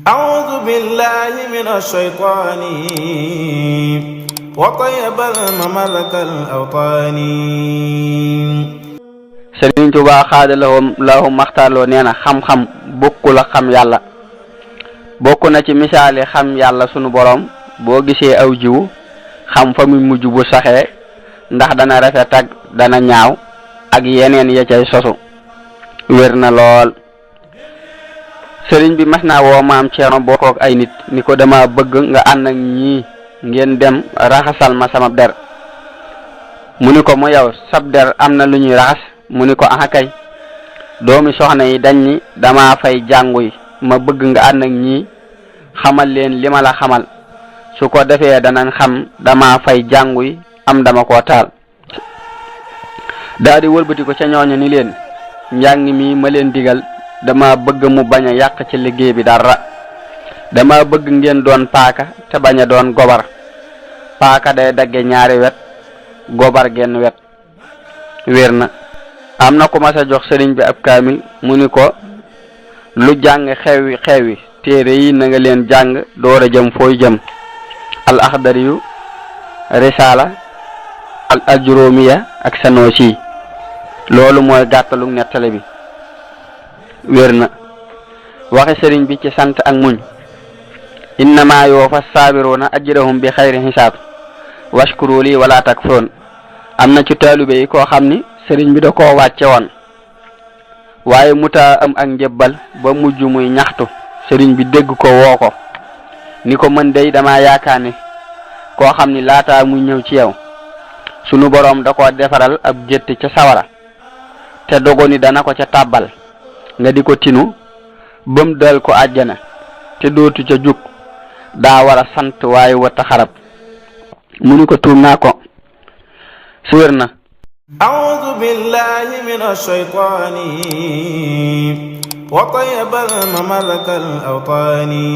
أعوذ بالله من الشيطان وطيب المملك الأوطاني Sëriñ Tuubaa xaada lahum maxtaarloo nee na xam-xam bokkul ak xam yàlla bokk na ci misaali xam yàlla sunu boroom boo gisee aw jiwu xam fa muy mujj bu saxee ndax dana rafet ak dana ñaaw ak yeneen ya cay sosu wér na lool. sëriñ bi mas naa woo maam Ceerno bokkook ay nit ni ko dama bëgg nga ànd ak ñii ngeen dem raxasal ma sama der mu ni ko mu yow sab der am na lu ñuy raxas mu ni ko aha kay doomi soxna yi dañ ni dama fay jànguy ma bëgg nga ànd ak ñii xamal leen li ma la xamal su ko defee danañ xam dama fay jànguy am dama koo taal. daa di wëlbati ko ca ñooñu ni leen njàng mi ma leen digal dama bëgg mu bañ a yàq ci liggéey bi dara dama bëgg ngeen doon paaka te bañ a doon gobar paaka day dagge ñaari wet gobar genn wet wér na. am na ku ma sa jox sëriñ bi ab kaamil mu ni ko lu jàng xewi téere yi na nga leen jàng door a jëm fooy jëm al axdariyu risala al ajrumiya ak sanosi loolu mooy gàttalu nettale bi wér na. waxe sëriñ bi ci sant ak muñ innama yoofa saabiruna ajrahum bi xayri xisaab washkuru li wala takfurun am na ci taalibe yi koo xam ni sëriñ bi da koo wàcce woon waaye muta am ak njëbbal ba mujj muy ñaxtu sëriñ bi dégg ko woo ko ni ko mën day dama yaakaar ne koo xam ni laata muy ñëw ci yow sunu boroom da koo defaral ab gétt ca sawara te dogo ni dana ko ca tàbbal nga di ko tinu bam dal ko àjjana te dootu ca jug daa war a sant waaye wata xarab mu ni ko tuum naa ko su wér na. أعوذ بالله من الشيطان وطيب المملك الأوطاني